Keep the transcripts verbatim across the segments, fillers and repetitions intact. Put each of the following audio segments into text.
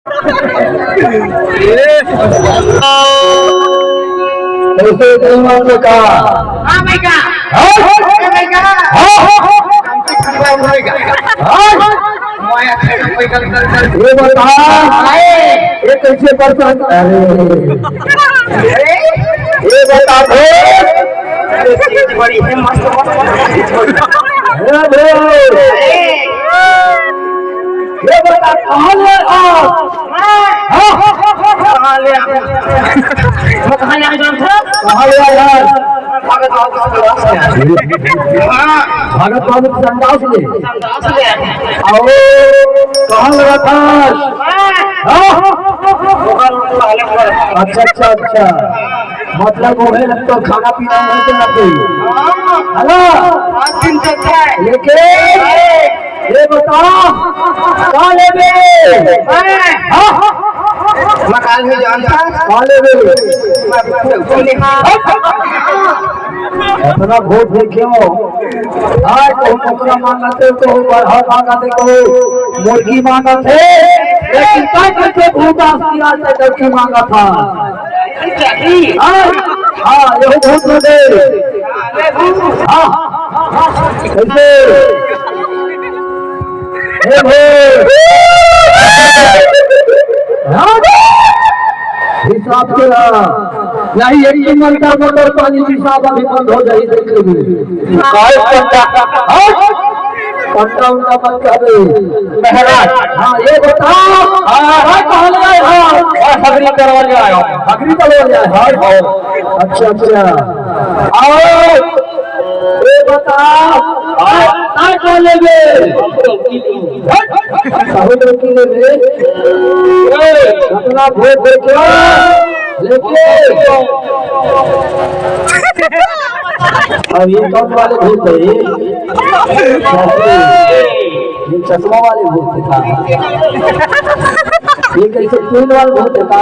ऐसे नहीं मानते का? हाँ भाई का। हाँ? हाँ भाई का। हाँ, हाँ, हाँ। हमसे खतरा उठाएगा। हाँ? माया खाएगा, कोई गल, गल, गल। ये बता, आए। ये कैसे बर्तन? अरे। ये बता दो। अरे, चीज बड़ी है, मस्त, मस्त, मस्त चीज बड़ी है। अरे, ये बता, कहाँ ले आप? हाँ? कहाँ ले आप? कहाँ ले आप? कहाँ ले आप? भागत बाबू के संडास में। हाँ। भागत बाबू के संडास में। संडास में। आओ, कहाँ लगा था? हाँ? अच्छा, अच्छा, अच्छा। मतलब वो है, अब तो खाना पीना नहीं देना कोई। हाँ। है ना? पाँच दिन से अच्छा है। लेकिन ये बता, का लेबे? हाँ? मकान में जान था। का लेबे? मैं अपना अपना घर। इतना भूत देखियो। आज कहूँ कुकरा मांगत हे, कहूँ बरहा मांगत हे, कहूँ मुर्गी मांगत हे, लेकिन का करके भूत आज की आज तक लड़की मांगत हे। हाँ, हाँ, यही भूत हो गए। हाँ, कैसे? हे भूत। हाँ? हिसाब से रहा। नहीं, एक ही मन का मोटर पानी हिसाब अभी बंद हो जाए, देख लेंगे। काय पंडा? हाँ? पंडा उंडा मत कह दे। महाराज। हाँ, ये बताओ। हाँ। काय कहल जाए? हाँ। और हगरी करवा ले आयो। हगरी करवा ले आयो। हाँ। अच्छा, अच्छा। आओ। ये बताओ। हाँ। काय कहल जाए? बहुत रोकी ले रे। अपना भूत देखो, लेकिन अब ये कौन वाले भूत है? ये ये चश्मा वाले भूत है का? ये कैसे तीन वाले भूत है का?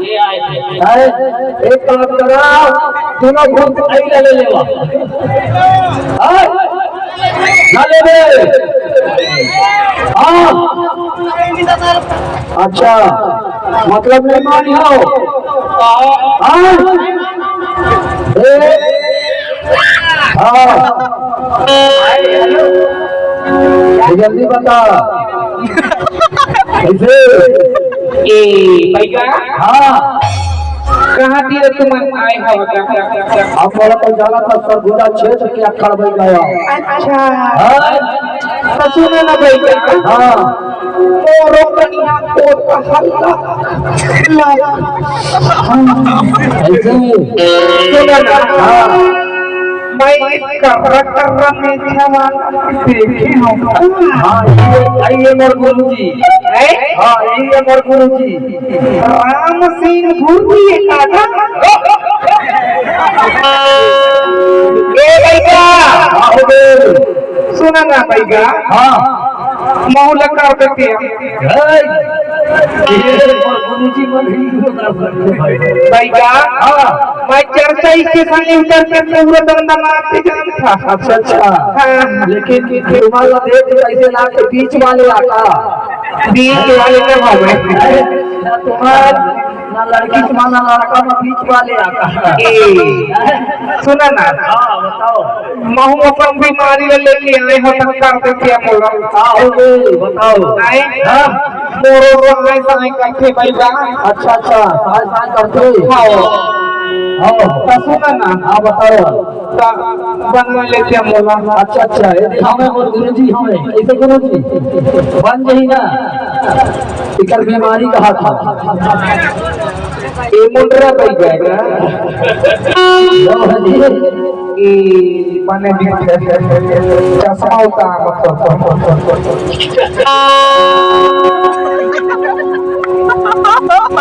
ये आए थे। अरे, एक काम करो, तीनों भूत खाई ले लेवा। हाँ? ना लेबे। हाँ। अच्छा, मतलब नहीं मानी हो। हाँ? ए? हाँ। जल्दी बता। कैसे? ए, भैया। हाँ। कहाँ तीर तुमन आए हव का? हम बोला तो जाना था सरगुजा क्षेत्र के अखड़ बन गया। अच्छा। हाँ? तो सुनो ना भैया। हाँ। मोरो कनिया को हल्ला। ऐसे ही। सुनो ना। हाँ। मैं कर्रा कर्रा में खवा देखे हूँ। हाँ, ये, ये मोर गुरुजी। हैं? हाँ, ये मोर गुरुजी। राम सिंह गुरुजी ये का था? ए भैया। हाँ, हो गए। सुना ना भैया। हाँ। महू ला कर देते हैं। हे, ये गुरुजी मन ही गुरु का भक्त भाई। भैया, हाँ। मैं चर्चा इसके सामने उतर के पूरा दंदा मारते जान था। अच्छा, अच्छा। हाँ। लेकिन तुम्हारा देख कैसे ना के बीच वाले आता। बीच वाले ना हो गए। ना तुम्हारा, ना लड़की तुम्हारा, ना लड़का, ना बीच वाले आता। ए, सुना ना। हाँ, बताओ। महू अपन बीमारी ला लेके आए हो, तब कर देते हैं मोला। का हो गए, बताओ। आए? हाँ? मोरो तो आए साए करथे भैया। अच्छा, अच्छा, साए, साए करथे। हाँ। हाँ। तो सुना ना। हाँ, बताओ। तो बनवा लेते हैं मोला। अच्छा, अच्छा, ये हमें और गुरुजी हमें। ऐसे गुरुजी, बन जाई ना। इकर बीमारी कहा था। ए मुंडरा बन जाएगा। लो जी। ए, माने दिखे। चश्मा उतार, मतलब।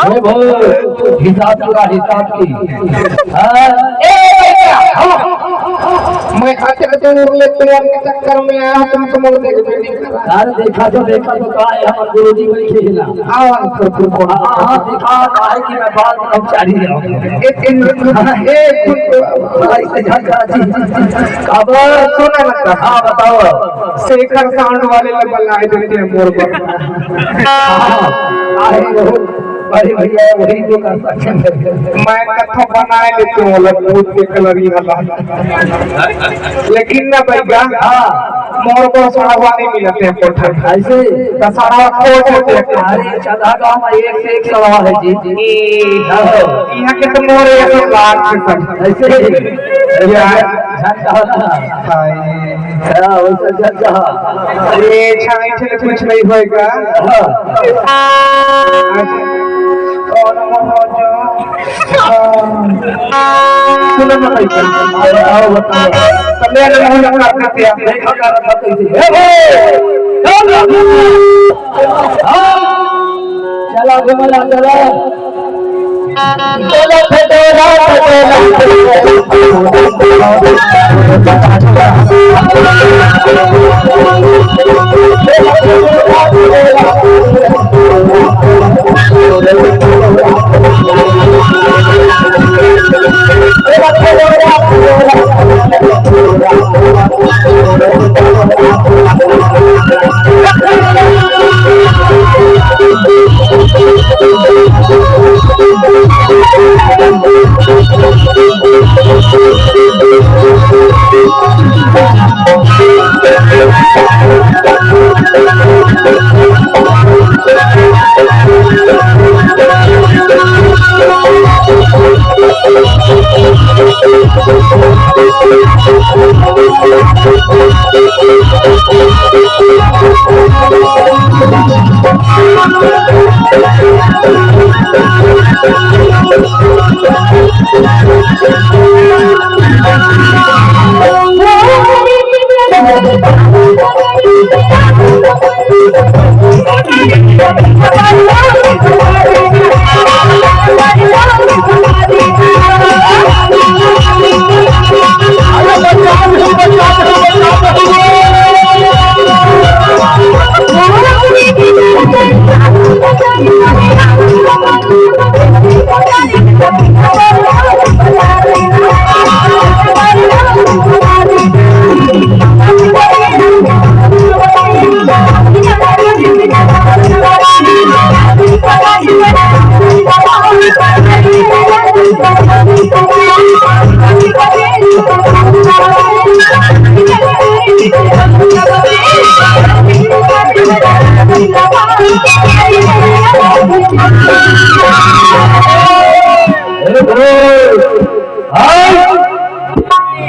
हे भो, हिसाब पूरा हिसाब की। हाँ? ए, हाँ। मैं अतक दूर ले प्यार के चक्कर में आया हूँ, तुम तो मोर देखबे नहीं करा। अरे देखा तो, देखा तो का है, हमर गुरुजी बैठे हैं ना। हाँ, हाँ, हाँ, देखा, काहे कि मैं बाल कर्मचारी हूँ। एक दिन, एक दिन तो भाई से झगड़ा जी। अब सुना ना। हाँ, बताओ। शेखर साउंड वाले ला बुलाए देते हैं मोर पर। हाँ, अरे वो बड़े भैया वही तो कर सकते हैं। मैं कथो बनाए लेते हूँ, अलग भूत के कलरी वाला। लेकिन ना भैया, हाँ। मोर को सड़वा नहीं मिलते हैं कोठा। ऐसे? तो सड़वा खोज देते हैं। अरे, चंदा गांव में एक से एक सड़वा है जी। ए, हाँ। यहाँ के तो मोर एक लाख से सब। ऐसे? या। झंडा वाला। हाँ, ये। हाँ, वैसे झंडा। ये छाई छे कुछ नहीं होएगा। हाँ। अच्छा। और वो जो सुनो ना भाई, बताओ, बताओ। तब मैं मुलाकात करते हैं। देखा कर रहा था तुझे। ए भाई, चल रहा था। हाँ। चला घूमला, चला। चला फटोला, फटोला, फटोला।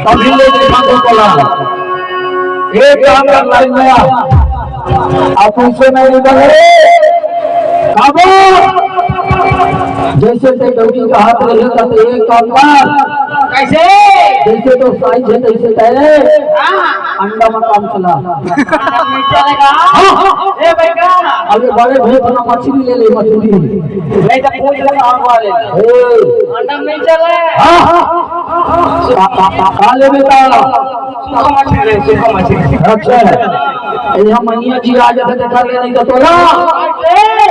अभी ले देखा तो बोला, एक काम कर लाइन में आ, आप उनसे नहीं बन रहे। अब जैसे ते डौकी का हाथ रहे था तो एक काम कर। कैसे? जैसे तो साइज है तैसे तैरे। हाँ। अंडा में काम चला। अंडा में चलेगा? हाँ, हाँ। ए भाई का? अरे बड़े भाई अपना मछली ले ले, मछली। नहीं तो पूछ ले, हम वाले। ए। अंडा में नहीं चले। हाँ, हाँ। का, का, का, का ले बेटा? सुखा मछली ले, सुखा मछली। अच्छा। यहाँ मैया जी आ जाते देखा ले नहीं तो तोला।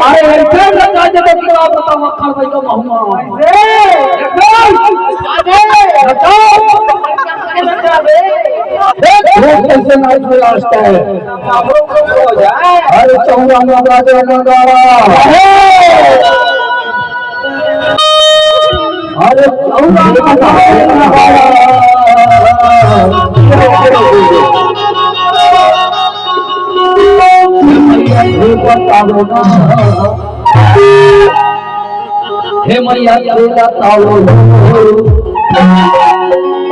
अरे ऐसे ना जा जाते तो आप बताओ, अक्खड़ भाई का महुआ। देख, लोग कैसे नाच में नाचता है। अरे चौरा में बाजे नगाड़ा। अरे चौरा में बाजे नगाड़ा। हे मैया, तू बताओ।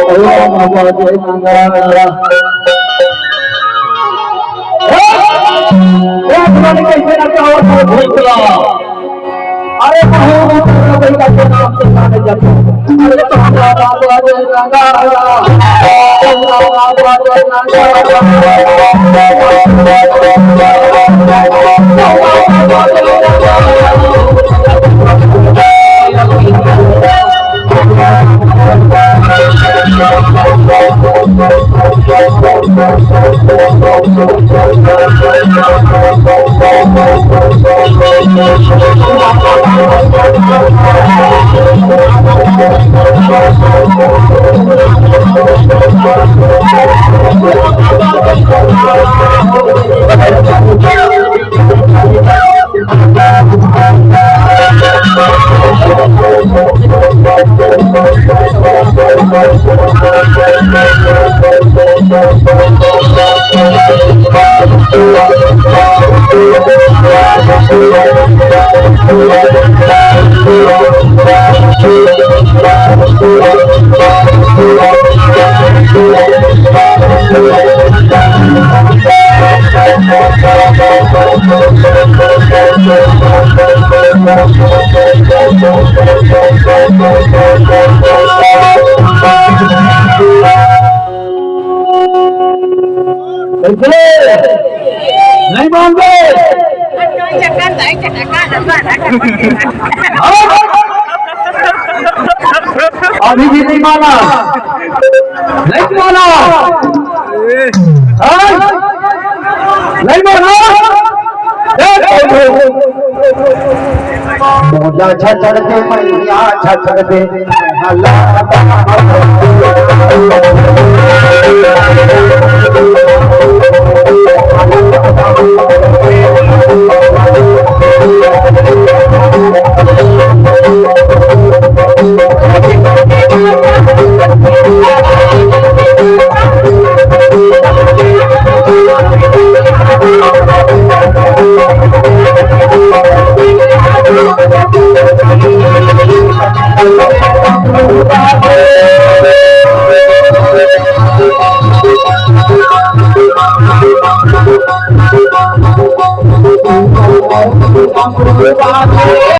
ओ बाबा, जय मंगला। ए, ए, अपना नहीं कैसे करते हो, भूत बुलाओ। अरे, प्रभु, भूत बुलाओ, भाई, का नाम से माने जाते हैं। अरे, तो हमारा बाबा, जय मंगला। नहीं मानते। अभी भी नहीं माना, नहीं माना। हाँ? नहीं माना। मोजा छछड़ के मैया छछड़ के।